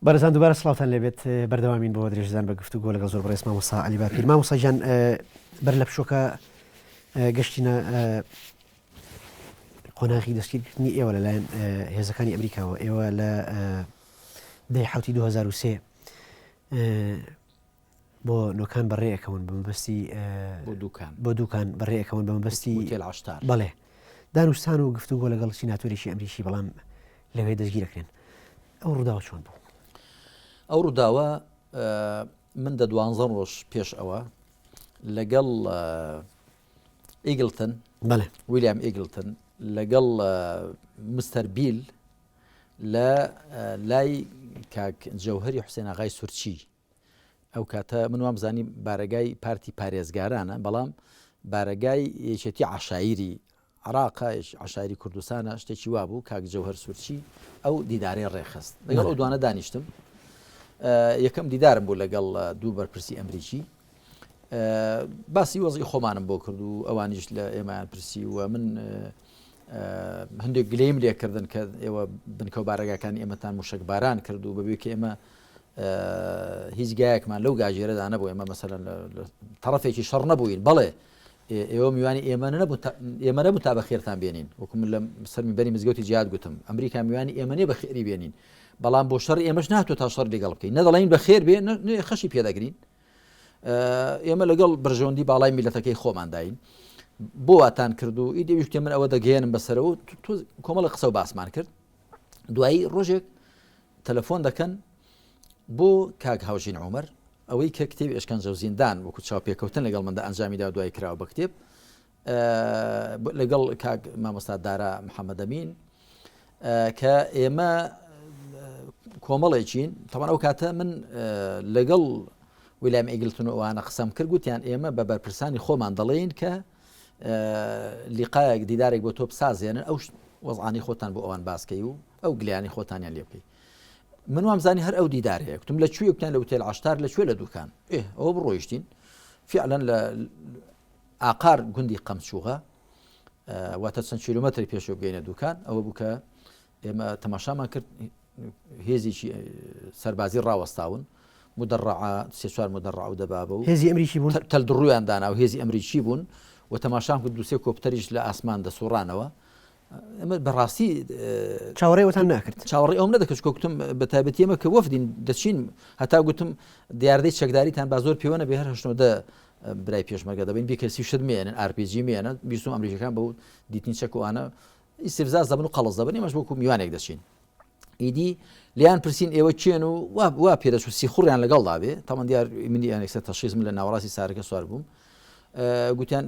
بەڕێزان دووبارە سڵاوتان لێبێت بەردەوامین بۆ درێژدان بە گفتوگۆ لەگەڵ زۆر بەڕێز مامۆستا عەلی باپیر مامۆستا گیان بەر لە پشووەکە گەشتینە قۆناغی دەستگیرکردنی ئێوە لەلایەن هێزەکانی ئەمریکاوە ئێوە لە دەی حوتی 2023 بۆ نۆکان بەڕێ ئەکەون بە مەبەستی بۆ دوکان بۆ دوکان بەڕێ ئەکەون بە مەبەستی وتێل عشتار بەڵێ دانوستان و گفتوگۆ لەگەڵ سیناتۆرێکی ئەمریکی بەڵام لەوێ دەستگیرەکرێن ئەو ڕووداوە چۆن بوو؟ ئەو ڕووداوە من دە دوانزە ڕۆژ پێش ئەوە لەگەڵ ئیگلتن بەڵێ ویلیام ئیگلتن لەگەڵ مستەر بیل لە لای کاک جەوهری حوسێن ئاغای سورچی ئەو کاتە من وامزانی بارەگای پارتی پارێزگارانە بەڵام بارەگای یەکێتی عشایری عراقە عشایری کوردستانە شتێکی وابوو کاک جەوهر سورچی ئەو دیدارەی ڕێخست لەگەڵ ئەو دوانە دانیشتم یەکەم دیدارم بوو لەگەڵ دوو بەرپرسی ئەمریکی باسی وەزی خۆمانم بۆ کرد و ئەوانیش لە ئێمەیان پرسی و من هەندێک گلەیم لێکردن کە ئێوە بنکە و بارەگاکانی ئێمەتان موشک باران کرد و بەبێ کە ئێمە هیچ گایەکمان لەو گاژێرەدا نەبوو ئێمە مەسەلەن تەڕەفێکی شەڕ نەبووین بەڵێ ئێوە میوانی ئێمە نەبوو ئێمە نەبوو تا بەخێرتان بێنین وەکو من لە سەر بەری مزگەوتی جیاد گوتم ئەمریکا میوانی ئێمە نیە بەخێری بێنین بەڵام بۆ شەڕ ئێمەش ناتۆ تا شەڕ لەگەڵ بکەین نەدەڵین بەخێر بێ خەشی پێدەگرین ئێمە لەگەڵ بەرژەوەندی باڵای میلەتەکەی خۆمانداین بۆ واتان کرد و ئیدی ویشتێ من ئەوە دەگەێنم بەسەرەوە کۆمەڵە قسە و باسمان کرد دوایی ڕۆژێک تەلەفۆن دەکەن بۆ کاک هاوژین عمر ئەوەی کە کتێبی ئەشکەنجە و زیندان وەکو چاوپێکەوتن لەگەڵ مندا ئەنجامیدا دوای کراوە بە کتێب لەگەڵ کاک مامۆستا دارا محەممەدەمین کە ئێمە کۆمەڵێکین تەمان ئەو کاتە من لەگەڵ ویلام ئیگلتون و ئەوانە قسەم کرد گوتیان ئێمە بە بەرپرسانی خۆمان دەڵێین کە لیقایەک دیدارێک بۆ تۆ بسازێنن ئەو وەزعانی خۆتان بۆ ئەوان باسکەی و ئەو گلیانی خۆتانیان لێ بکەی من وامزانی هەر ئەو دیدارەیە کوتم لە کوێ کوتیان لە وتێل عشتار لە کوێ لە دوکان ئێ ئەوە بڕۆیشتین فعلا لە ئاقار گوندی قەمچوغە واتە چەند کیلومتری پێشەوە بگەینە دوکان ئەوە بوو کە ئێمە تەماشامان کرد هێزێکی سەربازی ڕاوەستاون مدەڕعە سێ چوار مدەڕع و دەبابە و هێزی ئەمریکی بوون تەلدڕویان دانا و هێزی ئەمریکی بوون و تەماشام کرد دوسێ کۆپتەریش لە ئاسمان دەسوڕانەوە ئەمە بەڕاستی چاوەڕێ وتان ناکرد چاوەڕێ ئەوم نەدەکرد چکۆ گوتم بە تایبەتی ئێمە کە وەفدین دەچین هەتا گوتم دیاردەی چەکداریتان با زۆر پێوە نەبێ هەر هەشتۆدە برای پێشمەرگە دەبین بیکەسی شت مێنن ئارپیجی مێنن بیستم ئەمریکەکان بە دیتنی چەکوانە ئیستفزاز دەبن و قەڵس دەبن ئێمەش وەکو میوانێک دەچین ئیدی لیان پرسین ئێوە کێن و وا وا پێدەچوو سیخوڕیان لەگەڵدا بێ تەمان دیار منی یانێکسەر تەشخیص من لە ناوەڕاستی سارەکە سوار بووم گوتیان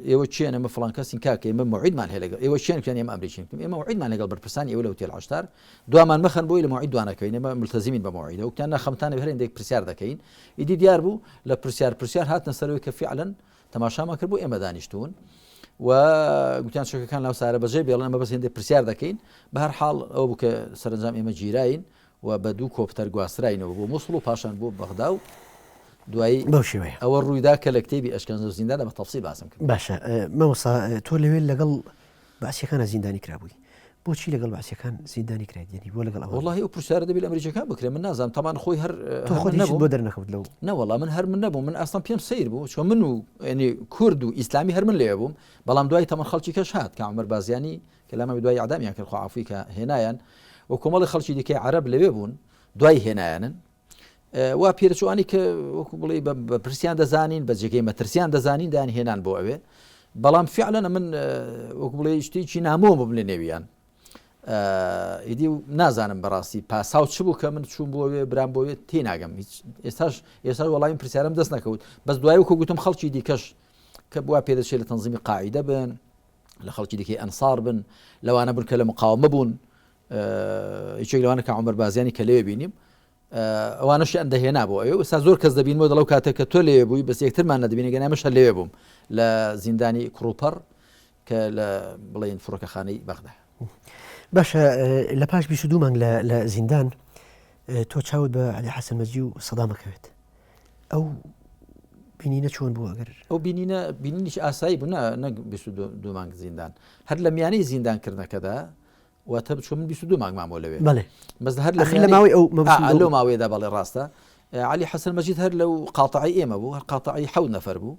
ئێوە کێن ئەمە فڵان کەسین کاکە ئێمە موعیدمان هەیە لەگەڵ ئێوە کێن کوتیان ئێمە ئەمریکین ئێمە موعیدمان لەگەڵ بەرپرسانی ئێوە لە هوتێل عەشتار دوامان مەخەن بۆی لە موعید دوانەکەوین ئێمە ملتەزیمین بە موعیدە وتیان نا خەمتان هەر هێندێک پرسیار دەکەین ئیدی دیار بوو لە پرسیار پرسیار هاتنە سەرەوەی کە فعلەن تەماشامان کرد بۆ ئێمە دانیشتوون و گوتیان چەکەکان لاو سارە بەجێ بێڵن ئەمە بەس هێندێک پرسیار دەکەین بە هەر حاڵ ئەو بوو کە سەرنجام ئێمە گیراین و بە دوو کۆپتەر گواستراینەوە بۆ موسڵ و پاشان بۆ بەغدا و دوایی بەو شێوەیە ئەوە ڕوویدا کە لە کتێبی ئەشکەنجە و زیندانە بە تەفسیل باسم کرد. باشە مامۆستا تۆ لەوێ لەگەڵ بەعسیەکانا زیندانی کرابووی بۆچی لەگەڵ بەعسیەکان زیندانی کرایت یعنی بۆ لەگەڵ ئەوان وەڵاهی ئەو پرسیارە دەبێت لە ئەمریکیەکان بکرێت من نازانم تەمان خۆی هەر تۆ هەر خۆت من هیچت نەبووم بۆ دەرنەکەوت لەو نەوەڵا من هەر من نەبووم من ئەسڵەن پێم سەیر بوو چۆن من و یعنی کورد و ئیسلامی هەر من لەوێ بووم بەڵام دوای تەمەن خەڵکی کەش هات کە عومەر بازیانی کە لامە دوای ئیعدامیان کرد خوا عەفوی کە هێنایان و کۆمەڵی خەڵکی دیکەی عەرەب لەوێ بوون دوای هێنایانن وا پێرچوانی کە وەکو بڵێ بە پرسیان دەزانین بە جێگەی مەترسیان دەزانین دایان هێنان بۆ ئەوێ بەڵام فعلەن من وەکو بڵێ شتێکی نامۆ بووم لە نێویان ئیدی نازانم بەڕاستی پاساو چ بوو کە من چوون بۆ وێ برام بۆ وێ تێناگەم هیچ ئێستاش ئێستا وەڵامی پرسیارم دەست نەکەوت بەس دوای وەکو گوتم خەڵکی دیکەش کە بوا پێدەچێت لە تەنزیمی قاعیدە بن لە خەڵکی دیکەی ئەنسار بن لەوانە بن کە لە مقاومە بوون یەکێک لەوانە کە عمر بازیانی کە لەوێ بینیم ئەوانەشیان دەهێنا بۆ ئەوێ ئێستا زۆر کەس دەبینمەوە دەڵێ ئەو کاتە کە تۆ لەوێ بووی بەس یەکترمان نەدەبینی گەنا منش هەر لەوێ بووم لە زیندانی کوڕوپەڕ کە لە بڵێین فڕۆکەخانەی بەغدا. باشە لە پاش 22 مانگ لە زیندان تۆ چاوت بە عەلی حەسەن مەجی و سەدام ئەکەوێت ئەو بینینە چۆن بوو ئەگەر ئەو بینینە بینینیش ئاسایی بوو نە نەک 22 مانگ زیندان هەر لە میانەی زیندانکردنەکەدا. واتە بچۆ من 22 مانگ مامۆ لەوێ بەڵێ بەس هەر لە لە ماوەی ئەو لەو ماوەیەدا بەڵێ ڕاستە علی حەسەن مەجید هەر لەو قاتعی ئێمە بوو هەر قاتعی حەوت نەفەر بوو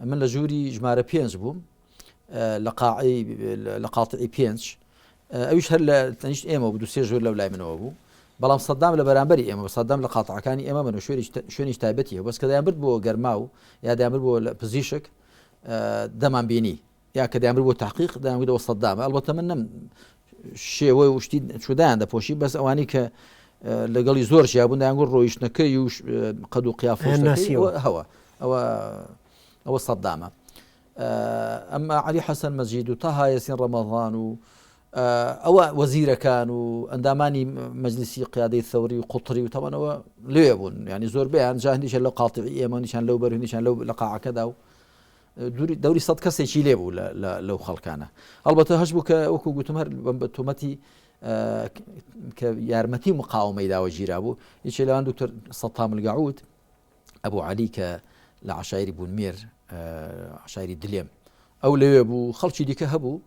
من لە ژووری ژمارە پێنج بووم لە قاعی لە قاتعی پێنج ئەویش هەر لە تەنیشت ئێمە بوو دوو سێ ژوور لەو لای منەوە بوو بەڵام سەدام لە بەرامبەری ئێمە سەدام لە قاتعەکانی ئێمە من و شوێنیش تایبەتی هەبوو بەس کە دەیانبرد بۆ گەرماو یا دەیانبرد بۆ پزیشک دەمان بینی یا کە دەیانبرد بۆ تحقیق دەیانگوت ئەوە سەدامە ئەڵبەتە من نەم شێوە و شتی چودایان دەپۆشی بەس ئەوانی کە لەگەڵی زۆر ژیابوون دەیانگوت ڕۆیشتنەکەی و قەد و قیافەوە هەوە ئەوە ئەوە سەدامە ئەمما عەلی حەسەن مەجید و تەها یەسین ڕەمەضان و ئەوە وەزیرەکان و ئەندامانی مەجلیسی قیادەی ثەوری و قوتری و تەوانەوە لێ بوون ینی زۆربەیان جا هەندیشە لەو قاتعی ئێمە نیشان لەو بەر نیشان لەو لە قاعەکەدا و دەوری سەد کەسێکی لێ بوو لەو خەڵکانە هەڵبەتە هەش بوو کە وەکو گوتم هەر بە تۆمەتی کە یارمەتی مقاومەی داوە گیرا بوو یەکێ لەوان دکتۆر سەتام الگەعود ئەبو عەلی کە لە عەشایری بوونمێر عەشایری دلێم ئەو لەوێ بوو خەڵکی دیکە هەبوو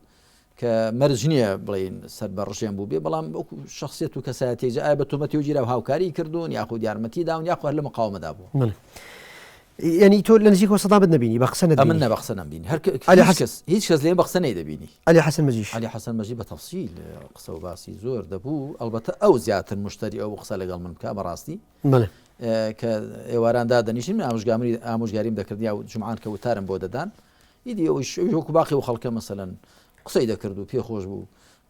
کە مەرج نییە بڵین سەر بە ڕژێم بوو بێ بەڵام وەکو شخصیت و کەسایەتی جا ئایا بە تۆمەتی و گیرا و هاوکاری کردوون یاخود یارمەتی داون یاخود هەر لە مقاومەدا بوو یعنی تۆ لە نزیکەوە سەدامت نەبینی بە قسە نەتبینی ئەمن نە بە قسە نەمبینی هەر عەلی حەسەن کەس هیچ کەس لێم بە قسە نەیدەبینی عەلی حەسەن مەجیش عەلی حەسەن مەجید بە تەفسیل قسە و باسی زۆر دەبوو ئەڵبەتە ئەو زیاتر مشتری ئەو قسە لەگەڵ من بکە بەڕاستی بەڵێ. کە ئێواران دادەنیشتین من ئامۆژگامری ئامۆژگاریم دەکرد یا جومعان کە وتارم بۆ دەدان ئیدی ئەویش ئەویش وەکو باقی و خەڵکە مەسەلەن قسەی دەکرد و پێ خۆش بوو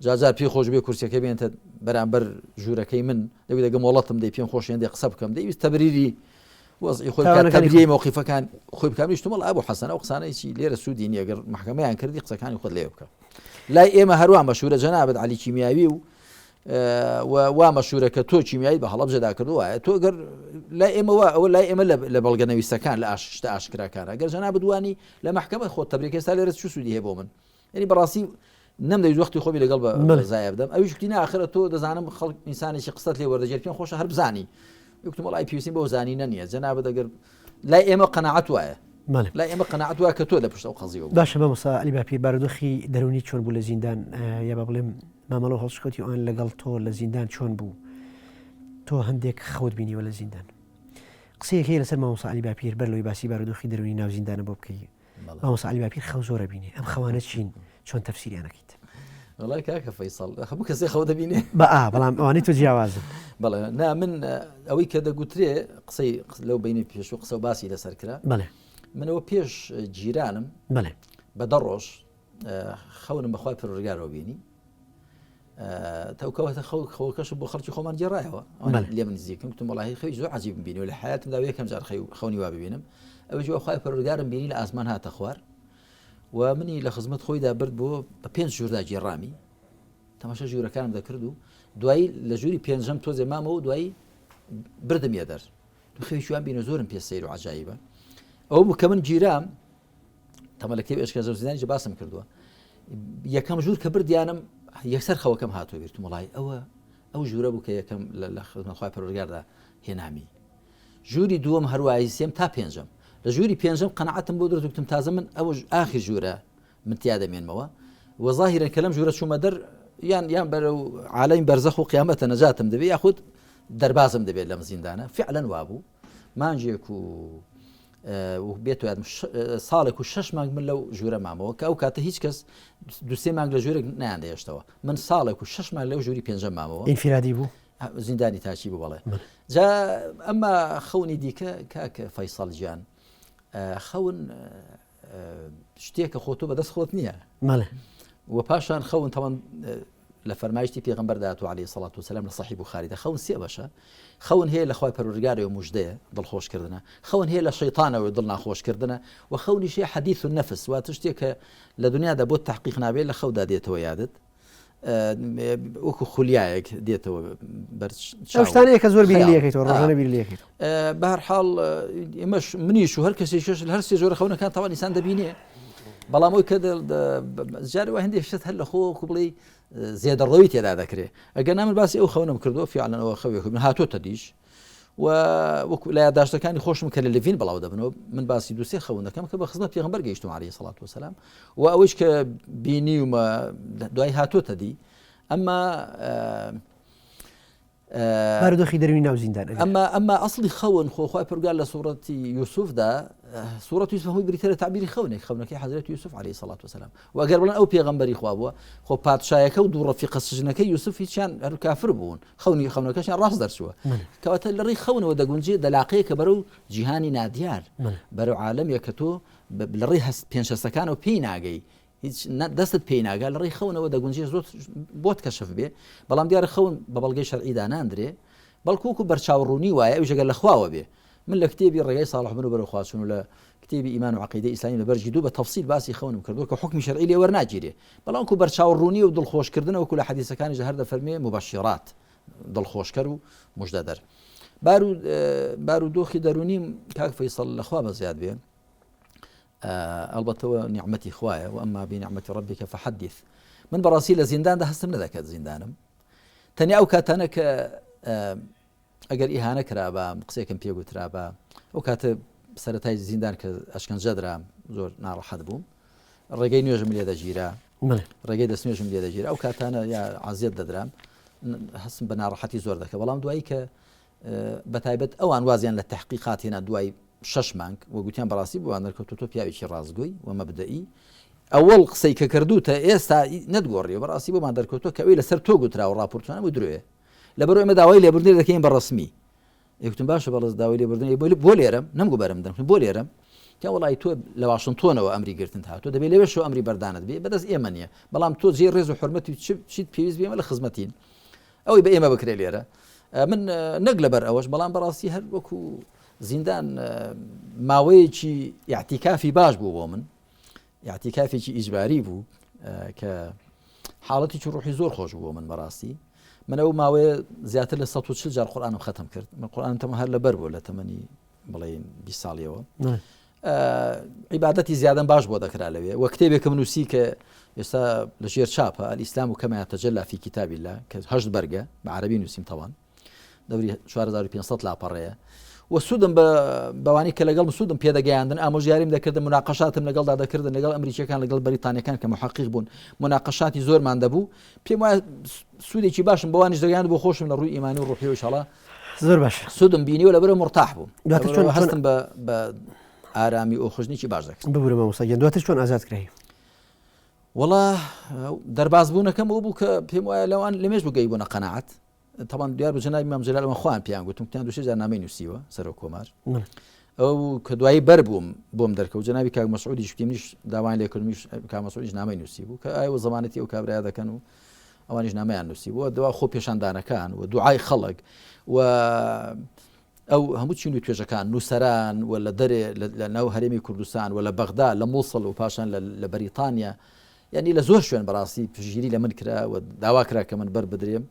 جاجار پێ خۆش بێ کورسیەکە بێنتە بەرامبەر ژوورەکەی من دەبێت دەگە مۆڵەتم دەی پێم خۆش هێندێ قسە بکەم دەیویست تەبریری وەزعی خۆی بکات تاوانەکانی تەبریری مەوقیفەکان خۆی بکات منیش وتم ئەبو حەسەن ئەو قسانەی چی لێرە سوودی نییە گەر مەحکەمەیان کردی قسەکانی خۆت لێ بکە لای ئێمە هەروە مەشهورە جەنابت عەلی کیمیاوی و و وا مەشهورە کە تۆ کیمیایی بە هەڵەبجەدا کردووە وایە تۆ گەر لای ئێمە وا ئەوە لای ئێمە لە بەڵگە نەویستەکان لە ئاشتە ئاشکراکانە گەر جەنابت وانی لە مەحکەمە خۆت تەبریک ئێستا لێرە چ سوودی هەیە بۆ من یعنی بەڕاستی نەمدەویست وەختی خۆمی لەگەڵ بە زایە بدەم ئەویش کوتی ناخرە تۆ دەزانم خەڵک ئینسانێکی قسەت لێ وەردەگێر پێم خۆشە هەر بزانی وتم وەڵای پێویستیم بەو زانینە نییە جەنابت ئەگەر لای ئێمە قەناعەت وایە لای ئێمە قەناعەت وایە کە تۆ لە پشت ئەو قەزیەوە بووی. باشە مامۆستا عەلی باپیر بارودۆخی دەروونی چۆن بوو لە زیندان یا با بڵێم مامەڵە و هەڵسوکەوتی ئەوان لەگەڵ تۆ لە زیندان چۆن بوو تۆ هەندێک خەوت بینیوە لە زیندان قسەیەک هەیە لەسەر مامۆستا عەلی باپیر بەر لەوەی باسی بارودۆخی دەروونی ناو زیندانە بۆ بکەی مامۆستا عەلی باپیر خەو زۆرە بینێ ئەم خەوانە چین چۆن تەفسیریان ئەکەیت؟ وەڵای کاکە فەیسەڵ هەموو کەسێ خەو دەبینێ بە ئا بەڵام ئەوانەی تۆ جیاوازن بەڵێ نا من ئەوەی کە دەگوترێ قسەی لەو بینی پێش و قسە و باسی لەسەر کرا بەڵێ منەوە پێش جیرانم بەڵێ بە دە ڕۆژ خەونم بەخوای پەروەردگارەوە بینی تەوکەوەتە خەو خەوەکەشم بۆ خەڵکی خۆمان گێڕایەوە لێ من نزیکم گوتم وەڵاهی خەوی زۆر عەجیبم بینی و لە حیاتمدا یەکەم جار خەونی وا ببینم ئەویش وا خوای پەروەردگارم بینی لە ئاسمان هاتە خوار و منی لە خزمەت خۆیدا برد بۆ بە پێنج ژووردا گێڕامی تەماشا ژوورەکانم دەکرد و دوایی لە ژووری پێنجەم تۆزێ مامەوە و دوایی بردم یە دەر خەوی شوان بینە زۆرم پێ سەیر و عجایبە ئەو بوو کە من گیرام تەمە لە کتێبی ئەشکەنجە و زیندانیش باسم کردووە یەکەم ژوور کە بردیانم یەکسەر خەوەکەم هاتووە بیرتم وڵی ئەوە ئەو ژوورە بوو کە یەکەم لە خزمەت خوای پەروەردگاردا هێنامی ژووری دووەم هەروایی سێم تا پێنجەم لە ژووری پێنجەم قەنەعەتم بۆ دروست گوتم تازە من ئەوە ئاخر ژوورە من تیا دەمێنمەوە وە ظاهرا کە لەم ژوورە چوومە دەر یان یان بەرەو عالەمی بەرزەخ و قیامەتە نەجاتم دەبێ یاخود دەربازم دەبێت لەم زیندانە فعلا وابوو مانگێک و بێت یادم ساڵێک و شش مانگ من لەو ژوورە مامەوە کە ئەو کاتە هیچ کەس دوسێ مانگ لە ژوورێک نیان دەهێشتەوە من ساڵێک و شش مانگ لەو ژووری پێنجەم مامەوە ئینفرادی بوو زیندانی تاچی بوو بەڵێ جا ئەمە خەونی دیکە کاکە فەیسەڵ گیان خەون شتێکە خۆ تۆ بەدەست خۆت نییە و پاشان خەون تەوان لە فەرمایشتی پێغەمبەر داتو عەلەیهی سەڵات وسلام لە سەحیح بوخاریدا خەون سێ بەشە خەون هەیە لە خوای پەروەردگارەوە مژدەیە دڵخۆشکردنە خەون هەیە لە شەیتانەوە دڵ ناخۆشکردنە و خەونیش هەیە حەدیث النفس واتە شتێک کە لە دنیادا بۆ تحقیق نابێت لە خەودا دێتەوە یادت وەکو خولیایەک دێتەوە بەر ئەو شتانەیە کە زۆر بیری لێکەیتەوە ڕۆژانە بیری لێکەیتەوە بە هەر حاڵ ئێمەش منیش و هەر کەسێکیش لە هەر سێ جۆرە خەونەکان تاوان ئینسان دەبینێ بەڵام ئەوی کە جارێ وا هەندێک شت هەر لە خۆ وەکو بڵێ زێدەڕۆی تێدا دەکرێ ئەگەر نا من باسی ئەو خەونم کردووە فیعلەن ئەوە خەوێک من هاتۆتە دیش و وەکو لە یاداشتەکانی خۆشم کە لە لڤین بڵاو دەبنەوە من باسی دوو سێ خەون دەکەم کە بە خزمەت پێغەمبەر گەیشتم عەلەیهی سەڵات وسەلام و ئەوەیش کە بینیومە دوای هاتۆتە دی. ئەمما بارودۆخی دەروونی ناو زیندان ئەمما ئەمما ئەسڵی خەون خۆ خوای پەروەردگار لە سوڕەتی یوسفدا سوڕەت یوسف هەمووی بریتە لە تعبیری خەونێک خەونەکەی حەزرەت یوسف عەلەیهی سەڵات وسلام و ئەگەر بڵێن ئەو پێغەمبەری خوا بووە خۆ پادشایەکە و دوو ڕەفیقە سجنەکەی یوسف هیچیان هەر کافر بوون خەونی خەونەکەشیان ڕاست دەرچووە کەواتە لە ڕێی خەونەوە دەگونجێ دەلاقەیەکە بەرەو جیهانی نادیار بەرەو عالەمێک کە تۆ لە ڕێی هەست پێنج هەستەکانەوە پێی ناگەی هیچ دەستت پێی ناگا لە ڕێی خەونەوە دەگونجێ زۆر بۆت کەشف بێ بەڵام دیارە خەون بە بەڵگەی شەرعی داناندرێ بەڵکو وەکو بەرچاو ڕوونی وایە ئەویش ئەگەر لە خواوە بێ من لە کتێبی ڕێگای ساڵح بن و بەرەو خواچوون و لە کتێبی ئیمان و عەقیدەی ئیسلامی لە بەرگی دوو بە تەفسیل باسی خەونم کردووە کە حوکمی شەرعی لێ وەرناگیرێ بەڵام وەکو بەرچاو ڕوونی و دڵخۆشکردنە وەکو لە حەدیسەکانیشدا هەر دەفەرموێ مبشرات دڵخۆشکەر و مژدەدەر بار و بارودۆخی دەروونیم کاک فەیسەڵ لە خوا بەزیاد بێ ئەڵبەتەوە نیعمەتی خوایە وأما بنعمة ربك فحدث من بەڕاستی لە زینداندا هەستم نەدەکرد زیندانم تەنیا ئەو کاتانە کە ئەگەر ئیهانە کرابا قسێکم پێ گوترابا ئەو کاتە سەتای زیندان کە ئەشکەنجە درام زۆر ناڕەحەت بووم ڕێگەی نوێژم لێ دەگیرا ڕێگەی دەست نوێژم لێ دەگیرا ئەو کاتانە یا عازیەت دەدرام هەستم بە ناڕەحەتی زۆر دەکە بەڵام دوایی کە بەتایبەت ئەوان وازیان لە تەحقیقات هێنا دوای شەش مانگ و گوتیان بەڕاستی بۆیان دەرکەوتووە تۆ پیاوێکی ڕاستگۆی و مەبدەئی ئەوەڵ قسەی کە کردووتە ئێستا نەتگۆڕیوە بەڕاستی بۆمان دەرکەوتووە کە ئەوی لەسەر تۆ گوتراوە ڕاپۆرتانە بۆ درۆیە لەبەرئەوە ئێمە داوای لێبوردنی دەکەین بە ڕەسمی گوتم باشە بەڵێ داوای لێبوردن بۆ لێرەم نەمگو بەرم دەم بۆ لێرەم کە وڵی تۆ لە واشنگتۆنەوە ئەمری گرتن هاتوو دەبێت لەوێشەوە ئەمری بەردانت بێ بەدەست ئێمە نییە بەڵام تۆ جێ ڕێز و حرمەتی چیت پێویست بێمە لە خزمەتین ئەوەی بە ئێمە بکرێت لێرە من نەک لەبەر ئەوەش بەڵام بەڕاستی هەر وەکو زیندان ماوەیەکی یاعتیکافی باش بوو بۆ من یاعتیکافێکی ئیجباری بوو کە حاڵەتی ڕوحی زۆر خۆش بوو من بەڕاستی من ئەو ماوەیە زیاتر لە 140 جار قورآانم ختم کرد من قورآن تەمە هەر لەبەر بوو لە تەمەنی بڵێن 20 ساڵیەوە عیبادەتی زیادەم باش بۆ دەکرا لەوێ وە کتێبێکم نووسی کە ئێستا لە ژێر چاپە الاسلام كما يتجلى في كتاب الله کە هەشت بەرگە بە عەرەبی نووسیم تەوان دەوری 4500 لاپەڕەیە و سوودم بە بەوانی کە لەگەڵم سوودم پێدەگەیاندن ئامۆژگاریم دەکردن مناقەشاتم لەگەڵدا دەکردن لەگەڵ ئەمریکیەکان لەگەڵ بەریتانیەکان کە محقق بوون مناقەشاتی زۆرمان دەبوو پێم وایە سوودێکی باشم بەوانیش دەگەیاند بۆ خۆشم لە ڕووی ئیمانی و ڕوحی و ئیشاڵا زۆر باش سوودم بینی و لەبەرە مرتاح بووم دواتر چۆن هەستم بە بە ئارامی ئۆخژنێکی باش دەکرد ببورە مامۆستا گیان دواتر چۆن ئازاد کرای وەڵا دەرباز بوونەکەم ئەو بوو کە پێم وایە لەوان لەمێژ بوو گەیبوونە قەناعەت تەبان دیار بوو جەنابی مام جەلال ئەوان خۆیان پێیان گوتم تیان دووسێ جار نامەی نووسیوە سەرۆک کۆمار ئەو کە دوایی بەر بووم بۆم دەرکەوت جەنابی کاک مەسعودیش وتیمیش داوایان لێ کردمیش کاک مەسعودیش نامەی نووسی بوو کە ئایوە زەمانەتی ئەو کابرایە دەکەن و ئەوانیش نامەیان نووسی بووە دوا خۆ پێشاندانەکان و دوعای خەڵک و ئەو هەموو چین و توێژەکان نووسەران و لە دەرێ لە ناو هەرێمی کوردستان و لە بەغدا لە مووسڵ و پاشان لە بەریتانیا یعنی لە زۆر شوێن بەڕاستی پشگیری لە من کرا و داوا کرا کە من بەر بدرێم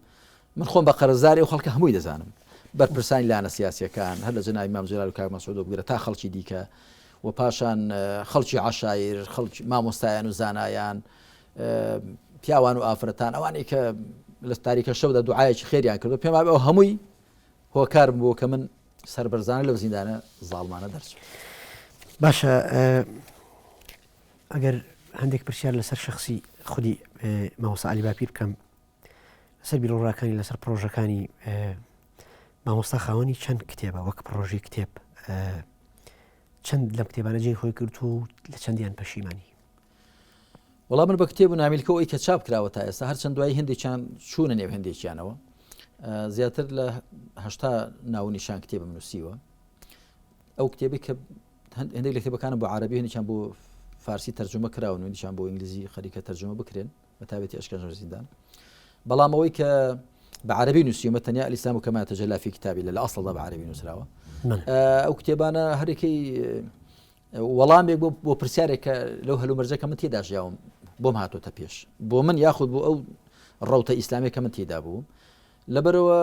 من خۆم بە قەرزاری ئەو خەڵکە هەمووی دەزانم بەرپرسانی لایەنە سیاسیەکان هەر لە جەنابی مام جەلال و کاک مەسعودەوە بگرە تا خەڵکی دیکە و پاشان خەڵکی عەشایر خەڵکی مامۆستایان و زانایان پیاوان و ئافرەتان ئەوانەی کە لە تاریکە شەودا دوعایەکی خێریان کردو پێم وابێ ئەو هەمووی هۆکار بوو کە من سەربەرزانە لەو زیندانە زاڵمانە دەرچوو. باشە ئەگەر هەندێک پرسیار لەسەر شخصی خودی مامۆستا عەلی باپیر بکەم لەسەر بیرۆڕاکانی لەسەر پرۆژەکانی مامۆستا خاوەنی چەند کتێبە وەک پرۆژەی کتێب چەند لەم کتێبانە جێی خۆی کرد و لە چەندیان پەشیمانی وەڵا من بە کتێب و نامیلکە ئەوی کە چاپ کراوە تا ئێستا هەرچەند دوایی هەندێکیان چوونە نێو هەندێکیانەوە زیاتر لە هەشتا ناونیشان کتێبم نووسیوە ئەو کتێبی کە هەندێک لە کتێبەکانم بۆ عربی هەندێکیان بۆ فارسی تەرجمە کراون و هەندێکیان بۆ ئینگلیزی خەریکە تەرجمە بکرێن بە تایبەتی ئەشکەنجە و زیندان بەڵام ئەوەی کە بە عربی نووسیومە تەنیا الاسلام كما يتجلى في كتاب الله لە ئەسڵدا بە عربی نووسراوە ئەو کتێبانە هەرێکی وەڵامێک بۆ بۆ پرسیارێک کە لەو هەلومەرجە کە من تێدا ژیاوم بۆم هاتۆتە پێش بۆ من یاخود بۆ ئەو ڕەوتە ئیسلامی کە من تێدا بوو لەبەرەوە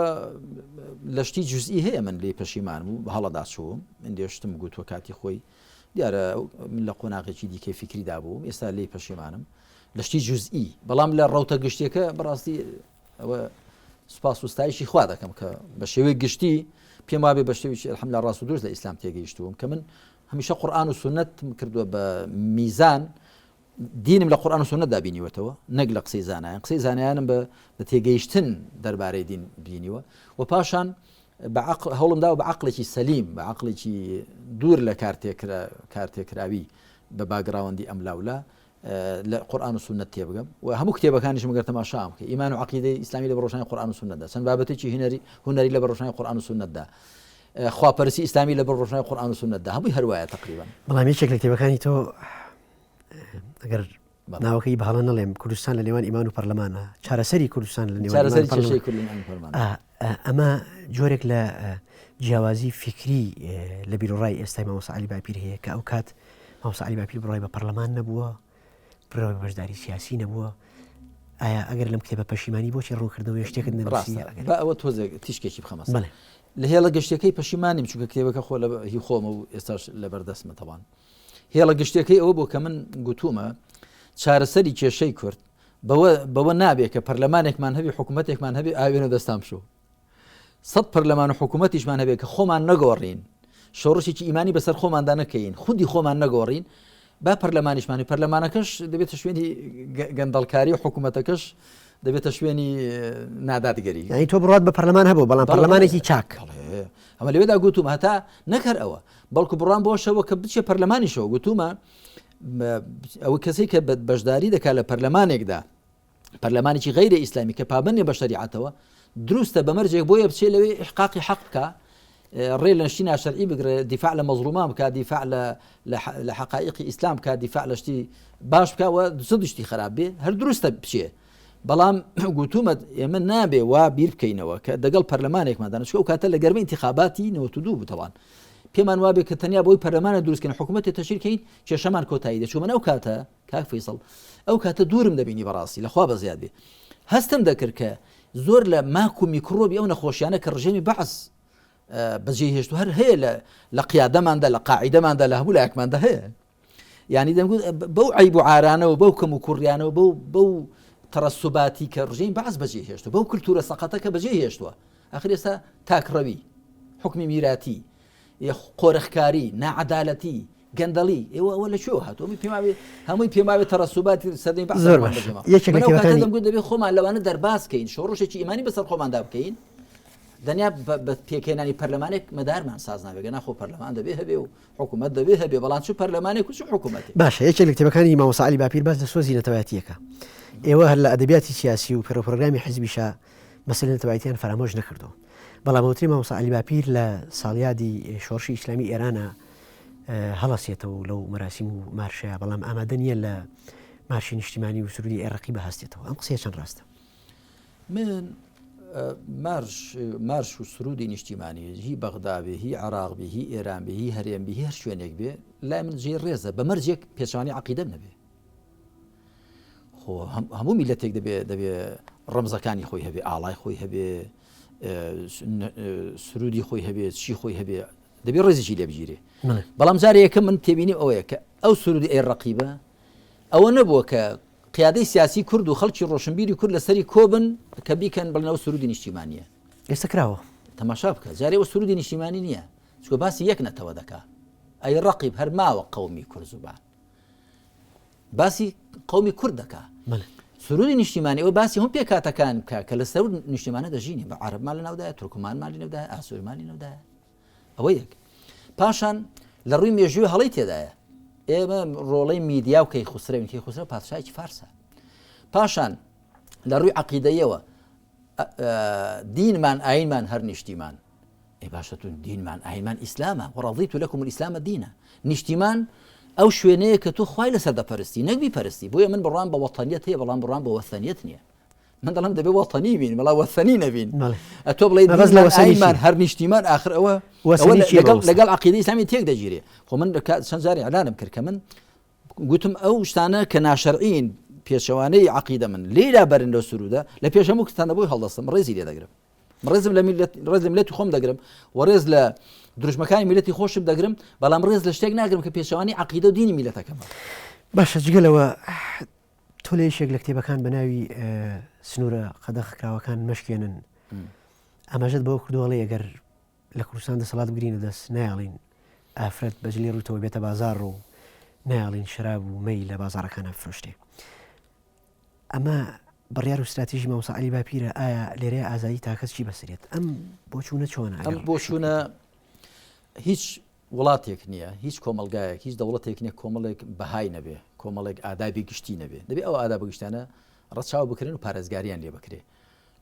لە شتی جزئی هەیە من لێی پەشیمان بوو بە هەڵەدا چووم من دێشتم گوتوە کاتی خۆی دیارە من لە قۆناغێکی دیکەی فیکریدا بووم ئێستا لێی پەشیمانم لە شتی جزئی بەڵام لە ڕەوتە گشتیەکە بەڕاستی ئەوە سوپاس و ستایشی خوا دەکەم کە بە شێوەی گشتی پێم وابێ بە شێوەیەکی الحمدلله ڕاست و دروست لە ئیسلام تێگەیشتووم کە من هەمیشە قورئان و سوننەتم کردووە بە میزان. دینم لە قورئان و سوننەتدا بینیوەتەوە نەک لە قسەی زانایان، قسەی زانایانم بە بە تێگەیشتن دەربارەی دین بینیوە و پاشان بە عەقڵ هەوڵم داوە بە عەقڵێکی سەلیم بە عەقڵێکی دوور لە کارتێکرا کارتێکراوی بە باگراوەندی ئەملاولا لە قورئان و سوننەت تێبگەم و هەموو کتێبەکانیشم گەر تەماشام بکەی ئیمان و عەقیدەی ئیسلامی لە بەڕۆشنای قورئان و سوننەتدا چەند بابەتێکی هونەری هونەری لە بەڕۆشنای قورئان و سوننەتدا خواپەرستی ئیسلامی لە بەر ڕۆشنای قورئان و سوننەتدا هەمووی هەر وایە تەقریبەن. بەڵام یەکێک لە کتێبەکانی تۆ ئەگەر ناوەکەی بە هەڵە نەڵێم کوردستان لە نێوان ئیمان و پەرلەمانە چارەسەری کوردستان لە نێوان چارەسەری کێشەی کورد لە نێوان پەرلەمان. ئەمە جۆرێک لە جیاوازی فیکری لە بیروڕای ئێستای مامۆستا عەلی باپیر هەیە کە ئەو کات مامۆستا عەلی باپیر بڕای بە پەرلەمان نەبووە بڕوای بە بەشداری سیاسی نەبووە ئایا ئەگەر لەم کتێبە پەشیمانی بۆچی ڕوونکردنەوەی شتێکت نەنووسی؟ ڕاستە با ئەوە تۆزێک تیشکێکی بخەمە سەر لە هێڵە گشتیەکەی پەشیمانیم چونکە کتێبەکە خۆ لە هی خۆمە و ئێستاش لەبەردەستمە تەوان هێڵە گشتیەکەی ئەوە بۆ کە من گوتومە چارەسەری کێشەی کورد بەوە بەوە نابێ کە پەرلەمانێکمان هەبی حکوومەتێکمان هەبی ئاوێنە دەستان بشۆ سەد پەرلەمان و حکوومەتیشمان هەبێت کە خۆمان نەگۆڕین، شۆڕشێکی ئیمانی بەسەر خۆماندا نەکەین، خودی خۆمان نەگۆڕین، با پەرلەمانیشمان و پەرلەمانەکەش دەبێتە شوێنی گەندەڵکاری و حکوومەتەکەش دەبێتە شوێنی نادادگەری. یانی تۆ بڕوات بە پەرلەمان هەبوو بەڵام پەرلەمانێکی چاک. ئەمە لەوێدا گوتوم هەتا نەک هەر ئەوە بەڵکو بڕوام بۆشەوە کە بچێ پەرلەمانیشەوە گوتومە ئەوە کەسێک کە بەشداری دەکات لە پەرلەمانێکدا پەرلەمانێکی غەیرە ئیسلامی کە پابەند نیە بە شەریعەتەوە دروستە بە مەرجێک بۆیە بچێ لەوێ ئیحقاقی حەق بکا ڕێ لە شتی ناشەرعی بگرێ دیفاع لە مەزڵومان بکا دیفاع لە لە حەقائیقی ئیسلام بکا دیفاع لە شتی باش بکا و ضد شتی خراپ بێ هەر دروستە بچێ بەڵام گوتومە ئێمە نابێ وا بیر بکەینەوە کە دەگەڵ پەرلەمانێکمان دانیشتوە ئەو کاتە لە گەرمە ئینتخاباتی 92 بوو تەوان پێمان وابێ کە تەنیا بۆی پەرلەمانە دروستکەن حکوومەتی تەشیرکەین کێشەمان کۆتایی دەچوو من ئەو کاتە کاک فەیسەڵ ئەو کاتە دوورم دەبینی بەڕاستی لەخوا بەزیاد بێ هەستم دەکرد کە زۆر لە ماک و میکرۆبی ئەو نەخۆشیانە کە ڕژێمی بەعس بەجێ هێشت و هەر هەیە لە لە قیادەماندا لە قاعدەماندا لە هەموو لایەکماندا هەیە ینی دەنگوت بەو عیب و عارانەوە بەو کەم و کوڕیانەوە بەو بەو تەرەسوباتی کە ڕژێمی بەعس بەجێ هێشت بەو کللتورە سەقەتە کە بەجێ هێشتووە ئەخر ئێستا تاکڕەوی حکمی میراتی قۆرخکاری ناعەدالەتی گەندەڵی ئێوە ئەوە لە کوێوە هاتووە هەمووی پێم وابێ هەمووی پێم وابێ تەڕەسوباتی سەردەمی بەعس زۆر باش یەکێک لە من ئەو کاتە کتێبەکانی دەمگوت دەبێ خۆمان لەوانە دەرباز کەین شۆڕشێکی ئیمانی بەسەر خۆماندا بکەین دەنیا بە بە پێکهێنانی پەرلەمانێک مەدارمان ساز نابێ گەنا خۆ پەرلەمان دەبێ هەبێ و حکوومەت دەبێ هەبێ بەڵام چ پەرلەمانێک و چ حکوومەتێک باشە یەکێک لە کتێبەکانی مامۆستا عەلی باپیر باس لە سۆزی نەتەوایەتییەکە ئێوە هەر لە ئەدەبیاتی سیاسی و پەرۆپرۆگرامی حزبیشا مەسەلەی نەتەوایەتیان فەرامۆش نەکردووە بەڵام ئەوترێ مامۆستا عەلی باپیر لە ساڵیادی شۆڕشی ئیسلامی ئێرانە هەڵەسێتەوە لەو مەراسیم و مارشەیە بەڵام ئامادە نییە لە مارشی نیشتیمانی و سرودی ئێڕقی بەهستێتەوە ئەم قسەیە چەند ڕاستە؟ من مارش مارش و سرودی نیشتیمانی هی بەغدا بێ هی عراق بێ هی ئێران بێ هی هەرێم بێ هی هەر شوێنێک بێ لای من جێی ڕێزە بە مەرجێک پێچوانی عقیدەم نەبێ خۆ هەموو میلەتێک دەبێ دەبێ ڕەمزەکانی خۆی هەبێ ئاڵای خۆی هەبێ سرودی خۆی هەبێ چی خۆی هەبێ دەبێ ڕێزیشی لێ بگیرێ بەڵام جارێ یەکەم من تێبینی ئەوەیە کە ئەو سرودی ئەی ڕەقیبە ئەوە نەبووە کە قیادەی سیاسی کورد و خەڵکی ڕۆشنبیری کورد لەسەری کۆبن کە بیکەن بڵێن ئەو سرودی نیشتیمانیە ئێستا کراوە تەماشا بکە جارێ ئەو سرودی نیشتیمانی نییە چکە باسی یەک نەتەوە دەکا ئەی ڕقیب هەر ماوە قومی کورد زوبان باسی قومی کورد دەکا سرودی نیشتیمانی ئەوە باسی هەم پێکاتەکان بکە کە لە سەر نیشتیمانە دەژینی بە عربمان لە ناودایە تورکمانمان لە نێودایە ئاسۆرمان لە نێودایە ئەوە یەک پاشان لە ڕووی مێژووی هەڵی تێدایە ئێمە ڕۆڵەی میدیا و کەی خوسرەوین کەی خوسرە پادشایکی فارسە پاشان لە ڕووی عقیدەیەوە دینمان ئاینمان هەر نیشتیمان ئەی باشە تو دینمان ئاینمان ئیسلامە وڕضیت لەکم الاسلام دینە نیشتیمان ئەو شوێنەیە کە تۆ خوای لەسەر دەپەرستی نەک بیپەرستی بۆیە من بڕوام بە وەتەنیەت هەیە بەڵام بڕوام بە وەثەنیەت نییە من دەڵم دەبێ وەتەنی بین بەڵام وەثەنی نەبین ئەتۆ بڵێ ئاینمان هەر نیشتیمان ئاخر ئەوە لەگەڵ لەگەڵ عقیدەی ئیسلامی تێک دەگیرێ خۆ من چەند جاری ئەلانم کرد کە من گوتم ئەو شتانە کە ناشەرعین پێچەوانەی عقیدە من لێرا بەرن لەو سرودە لە پێش هەموو کتانە بۆی هەڵدەستم ڕێزی لێ دەگرم ڕێزم لە میلەت ڕێز لە میلەتی خۆم دەگرم و ڕێز لە دروشمەکانی میلەتی خۆشم دەگرم بەڵام ڕێز لە شتێک ناگرم کە پێچەوانی عقیدە و دینی میلەتەکەمە باشە جگە لەوە تۆ لە یەکێک لە کتێبەکان بە ناوی سنوورە قەدەخکراوەکان مەشکێنن ئاماژەت بەوە کردووەڵێ ئەگەر لە کوردستان دەسەڵات بگرینە دەست نایڵین ئافرەت بەجلی ڕووتەوە بێتە بازار و. نایەڵین شەراب و مەی لە بازاڕەکانا بفرۆشرێ. ئەمە بڕیار و ستراتیژی مامۆستا عەلی باپیرە، ئایا لێرەیە ئازادی تاکەس چی بەسەرێت؟ ئەم بۆچوونە چۆنە؟ ئەم بۆچوونە هیچ وڵاتێک نییە، هیچ کۆمەڵگایەک، هیچ دەوڵەتێک نییە کۆمەڵێک بەهای نەبێ، کۆمەڵێک ئادابی گشتی نەبێ. دەبێ ئەو ئادابە گشتانە ڕەچاو بکرێن و پارێزگاریان لێ بکرێ.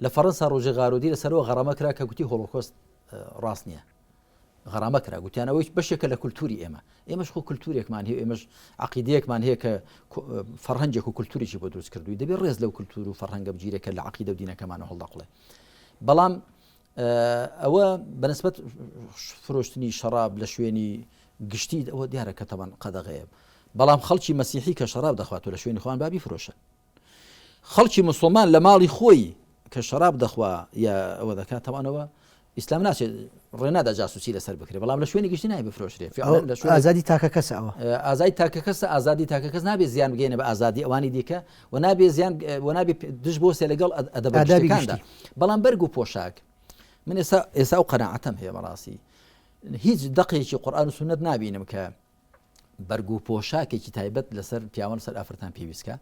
لە فەڕەنسا ڕۆژێ غارۆدی لەسەرەوە غەڕامە کرا کە گوتی هۆڵۆکۆست ڕاست نییە. غەرامە کرا گوتیان ئەوەیش بەشێکە لە کولتوری ئێمە ئێمەش خۆ کولتورێکمان هەیە ئێمەش عقیدەیەکمان هەیە کە فەرهەنگێک و کولتورێکی بۆ دروست کردووی دەبێت ڕێز لەو کولتور و فەرهەنگە بگیرێت کە لە عقیدە و دینەکەمانە هەڵدەقڵێ بەڵام ئەوە بەنسبەت فرۆشتنی شەراب لە شوێنی گشتی ئەوە دیارە کە تەبەن قەدەغەیە بەڵام خەڵکی مەسیحی کە شەراب دەخوات و لە شوێنی خۆیان بابی فرۆشن خەڵکی موسڵمان لە ماڵی خۆی کە شەراب دەخوا یا ئەوە دەکات تەوانەوە ئیسلام ناچێت ڕێ نادا جاسوسی لەسەر بکرێ بەڵام لە شوێنی گشتی نای بفرۆشرێ لە شوێن ئازادی تاکە کەس ئەوە ئازای تاکە کەسە ئازادی تاکە کەس نابێ زیان بگەێنە بە ئازادی ئەوانی دیکە و نابێ زیان و نابێ دژ بۆ سێ لەگەڵ ئەدەبەکاندا بەڵام بەرگ و پۆشاک من ئێستا ئێستا و قەناعەتم هەیە بەڕاستی هیچ دەقێکی قورئان و سوننەت نابینم کە بەرگ و پۆشاکێکی تایبەت لەسەر پیاوان سەر ئافرەتان پێویستکە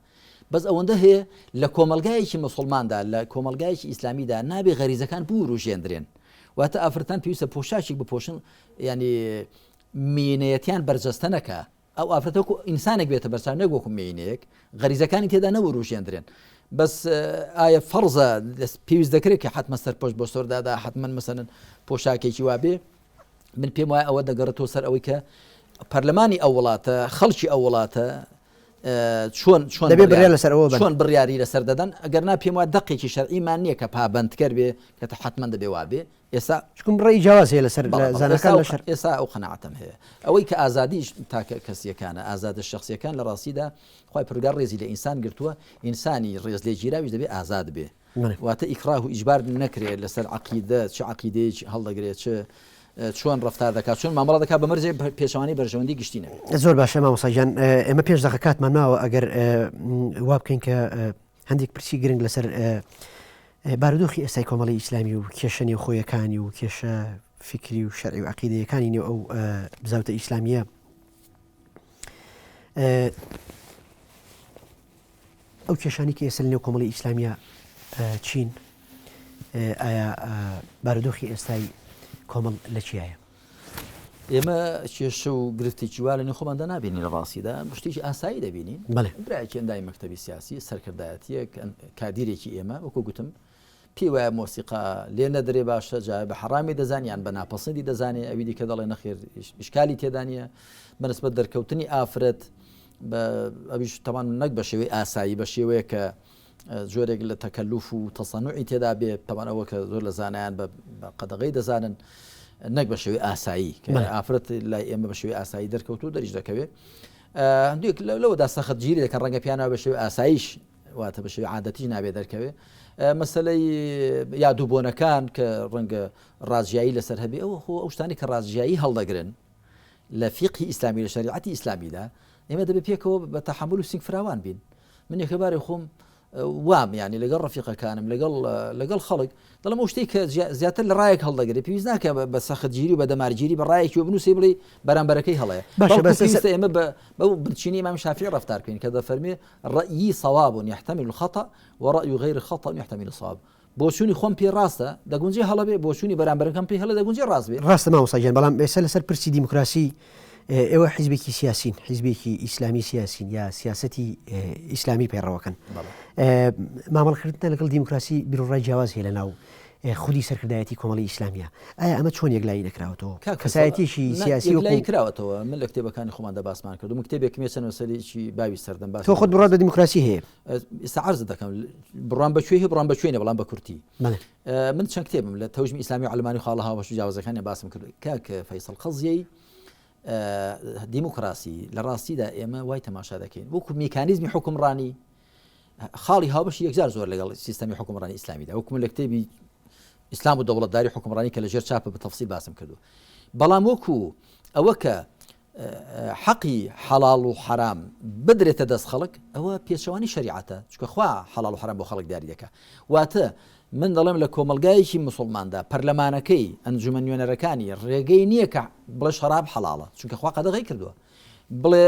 بەس ئەوەندە هەیە لە کۆمەلگایەکی مسلماندا لە کۆمەلگایەکی ئیسلامیدا نابێ غەریزەکان بوروژێندرێن واتە ئافرەتان پێویستە پۆشاکێک بپۆشن ینی مینەیەتیان بەرجەستە نەکە ئەو ئافرەتە وەکو ئینسانێک بێتە بەرچاو نەک وەکو مێینەیەک غەریزەکانی تێدا نەوروژێندرێن بەس ئایا فەرزە پێویست دەکرێت کە حتممە سەرپۆش بۆ سۆردادا حتمما مەسەن پۆشاکێکی وابێ من پێم وایە ئەوە دەگەڕێتەوە سەر ئەوەی کە پەرلەمانی ئەو وڵاتە خەڵکی ئەو وڵاتە چۆن چۆن دەبێ بڕیار لەسەر ئەوە چۆن بڕیاری لەسەر دەدەن ئەگەر نا پێم وایە دەقێکی شەرعیمان نییە کە پابەندکەر بێ کە حتمما دەبێ وابێ ئێستا چکم ڕێی جیاواز هەیە لەسەر زانەکان لەسەر ئێستا ئەو قەناعەتم هەیە ئەوەی کە ئازادیش تاکە کەسیەکانە ئازادە شخصیەکان لە ڕاستیدا خی پرگار ڕێزی لە ئینسان گرتووە ئینسانی ڕێز لێگیراویش دەبێ ئازاد بێ واتە ئیکراه و ئیجبار نەکرێت لەسەر عەقیدە چ عەقیدەیەکی هەڵدەگرێت چ چۆن ڕفتار دەکات چۆن مامەڵە دەکات بە مەرجێ پێچەوانەی بەرژەوەندی گشتی نەبێت. زۆر باشە مامۆستا گیان ئێمە پێش دەقە کاتمان ماوە ئەگەر وا بکەین کە هەندێک پرسی گرنگ لەسەر بارودۆخی ئێستای کۆمەڵی ئیسلامی و کێشە نێوخۆیەکانی و کێشە فکری و شەرعی و عقیدەیەکانی نێو ئەو بزاوتە ئیسلامیە ئەو کێشانەی کە ئێستا لەنێو کۆمەڵی ئیسلامیە چین؟ ئایا بارودۆخی ئێستای کۆمەڵ لە چیایە؟ ئێمە کێشە و گرفتێکی وا لە نێو خۆماندا نابینین لە ڕاستیدا شتێکی ئاسایی دەبینین برایەکی ئەندامی مەکتەبی سیاسی سەرکردایەتیەک کادیرێکی ئێمە وەکو گوتم پێی وایە مۆسیقا لێ نەدرێ باشە جا بە حەڕامی دەزانێ یان بە ناپەسندی دەزانێ ئەوی دیکە دەڵێ نەخێر ئیشکالی تێدا نییە بەنسبەت دەرکەوتنی ئافرەت بە ئەویش تەمان نەک بە شێوەی ئاسایی بە شێوەیە کە جۆرێک لە تەکەلوف و تەسەنوعی تێدا بێ تەمان ئەوە کە زۆر لە زانایان بە قەدەغەی دەزانن نەک بە شێوەی ئاسایی کە ئافرەت لای ئێمە بە شێوەی ئاسایی دەرکەوت و دەریش دەکەوێت هەندێک لەوەدا سەخت گیری دەکەن ڕەنگە پیانەوە بە شێوەی ئاساییش واتە بە شێوەی عادەتیش نابێ دەرکەوێ مەسەلەی یاد و بۆنەکان کە ڕەنگە ڕاجیایی لەسەر هەبێ ئەوە خۆ ئەو شتانی کە ڕاجیایی هەڵدەگرن لە فیقهی ئیسلامی لە شەریعەتی ئیسلامیدا ئێمە دەبێت پێکەوە بە تەحمل و سینگ فراوان بین من یەکەبارێ خۆم وام ینی لەگەڵ ڕفیقەکانم لەگەڵ لەگەڵ خەڵک دەڵم ئەو شتێک کە زیاتر لە ڕایەک هەڵدەگرێت پێویست ناکە بە سەختگیری و بە دەمارگیری بە ڕایەکی و بنووسی بڵێ بەرامبەرەکەی هەڵەیە باشە بەس ئێمە بە بەو بنچینی ئیمام شافعی ڕەفتار بکەین کە دەفەرمێ رأیی صواب یحتمل الخطأ ورأی غیر خطأ یحتمل الصواب بۆچوونی خۆم پێ ڕاستە دەگونجێ هەڵە بێ بۆچوونی بەرامبەرەکەم پێ هەڵە دەگونجێ ڕاست بێ. ڕاستە مامۆستا گیان بەڵام ئێستا لەسەر پرسی دیموکراسی ئێوە حیزبێکی سیاسین حیزبێکی ئیسلامی سیاسین یا سیاسەتی ئیسلامی پەیڕەوەکەن مامەڵەکردنتان لەگەڵ دیموکراسی بیروڕای جیاواز هەیە لەناو خودی سەرکردایەتی کۆمەڵی ئیسلامیە ئایا ئەمە چۆن یەکلایی نەکراوەتەوە کاک فەیسەڵ، کەسایەتیەکی نا، سیاسی یەکلایی وەکو کراوەتەوە من لە کتێبەکانی خۆماندا باسمان کردو من کتێبێکم هەیە چەند مەسەلەیەکی باوی سەردەم باسی تۆ خۆت بڕوات بە دیموکراسی هەیە؟ ئێستا عەرزت دەکەم بڕوام بە کوێ هەیە بڕوام بە کوێ نیە بەڵام بە کورتی بەڵێ. من چەند کتێبم لە تەوژمی ئیسلامی و عەلمانی و خاڵە هاوبەش و جیاوازەکانیان باسم کرد کاک فەیسەڵ قەزیەی دیموکراسی لە ڕاستیدا ئێمە وای تەماشا دەکەین وەکو میکانیزمی حوکمڕانی خاڵی هاوبەشی یەکجار زۆر لەگەڵ سیستەمی حوکمڕانی ئیسلامیدا وەکو من لە کتێبی ئیسلام و دەوڵەتداری حوکمڕانی کە لە ژێر چاپە بە تەفسیل باسم کردو بەڵام وەکو ئەوە کە حەقی حەڵاڵ و حەرام بدرێتە دەست خەڵک ئەوە پێچەوانی شەریعەتە چکە خوا حەڵاڵ و حەرام بۆ خەڵک دیاری دەکا واتە من دەڵێم لە کۆمەلگایەکی مسلماندا پەرلەمانەکەی ئەنجومەن نوێنەرەکانی ڕێگەی نییە کە بڵێ شەراب حەڵاڵە چونکە خوا قەدەغەی کردووە بڵێ.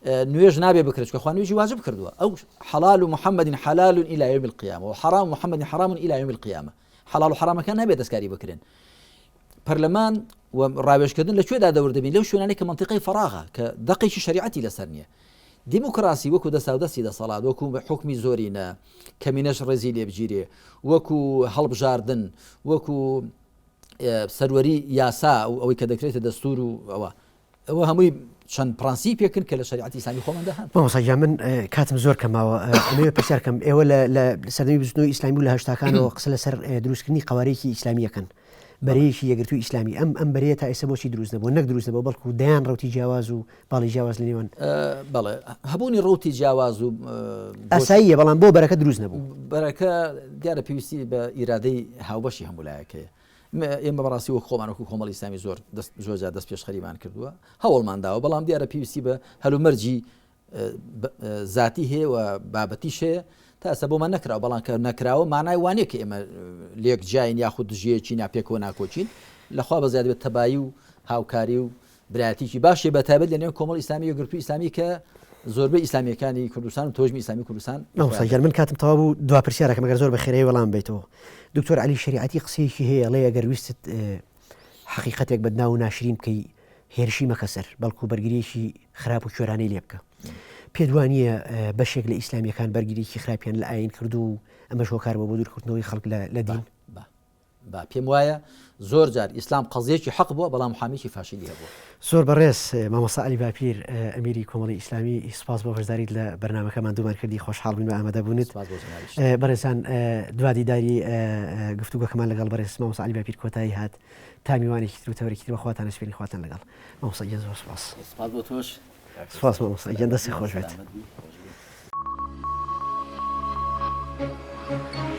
نوێژ نابێ بکرێت چونکە خوا نوێژی واجب کردووە ئەو حلال و محمد حلال إلى يوم القيامة وحرام محمد حرام إلى يوم القيامة حلال و حرامەکان نابێت دەستکاری بکرێن پەرلەمان و ڕاوێژکردن لە کوێدا دەور دەبین لەو شوێنانەی کە منطقەی فراغە کە دەقێکی شریعەتی لەسەر نییە دیموکراسی وەکو دەساودەستی دەسەڵات وەکو حکمی زۆرینە کەمینەش ڕێزی لێبگیرێ وەکو هەڵبژاردن وەکو سەروەری یاسا و ئەوەی کە دەکرێتە دەستور و ئەوە ئەوە هەمووی چەند پرەنسیپێکن کە لە شەریعەتی ئیسلامی خۆماندا هەن. مامۆستا گیان من کاتم زۆر کەم ماوە ئەمەوێ پرسیار کەم ئێوە لە لە سەردەمی بزوتنەوەی ئیسلامی و لە هەشتاکانەوە قسە لەسەر دروستکردنی قەوارەیەکی ئیسلامی ئەکەن بەرەیەکی یەکگرتووی ئیسلامی ئەم ئەم بەرەیە تا ئێستا بۆچی دروست نەبووە نەک دروست نەبووە بەڵکو دەیان ڕەوتی جیاواز و باڵی جیاواز لە نێوان بەڵێ هەبوونی ڕەوتی جیاواز و ئاساییە بەڵام بۆ بەرەکە دروست نەبوو بەرەکە دیارە پێویستی بە ئیرادەی هاوبەشی هەموو لایەک هەیە ئێمە بەڕاستی وەک خۆمان وەکو کۆمەڵی ئیسلامی زۆر دەست زۆر جار دەست پێشخەریمان کردووە هەوڵمان داوە بەڵام دیارە پێویستی بە هەلومەرجی زاتی هەیە و بابەتیش هەیە تا ئێستا بۆمان نەکراوە بەڵام کە نەکراوە مانای وانە کە ئێمە لێک جیاین یاخود دژیەکی ناپێکەوە ناکۆکین لەخوا بە زیاد بێت تەبایی و هاوکاری و برایەتیکی باشی بە تایبەت لە نێو کۆمەڵی ئیسلامی یەکگرتووی ئیسلامی کە زۆربەی ئیسلامیەکانی کوردستان و تۆژمی ئیسلامی کوردستان مامۆستا گیان من کاتم تەواو بوو دوا پرسیارەکەم ئەگەر زۆر بە خێرایی وەڵام بەیتەوە دکتۆر عەلی شەریعەتی قسەیەکی هەیە ئەڵێ ئەگەر ویستت حەقیقەتێک بەدناو و ناشرین بکەی هێرشی مەکە سەر بەڵکو بەرگریەکی خراپ و کوێرانەی لێ بکە پێت وا نییە بەشێک لە ئیسلامیەکان بەرگریەکی خراپیان لە ئاین کردو و ئەمەش هۆکار بووە بۆ دوورکەوتنەوەی خەڵک لە دین؟ با پێم وایە زۆر جار ئیسلام قەزیەکی حەق بووە بەڵام محامیەکی فاشیلی هەبووە. زۆر بەڕێز مامۆستا عەلی باپیر ئەمیری کۆمەڵی ئیسلامی سوپاس بۆ بەشداریت لە بەرنامەکە ماندوومان کردی خۆشحاڵ بووین بە ئامادەبوونت. سوپاس بۆ جەنابیشت. بەڕێزان دوا دیداری گفتوگۆکەمان لەگەڵ بەڕێز مامۆستا عەلی باپیر کۆتایی هات تا میوانێکی تر و تەوەرێکی تر بە خواتان ئەسپێرین خواتان لەگەڵ. مامۆستا گیان زۆر سوپاس. سوپاس بۆ تۆش. سوپاس مامۆستا گیان دەستی خۆش بێت. سەلامەت بی. خۆش بێت.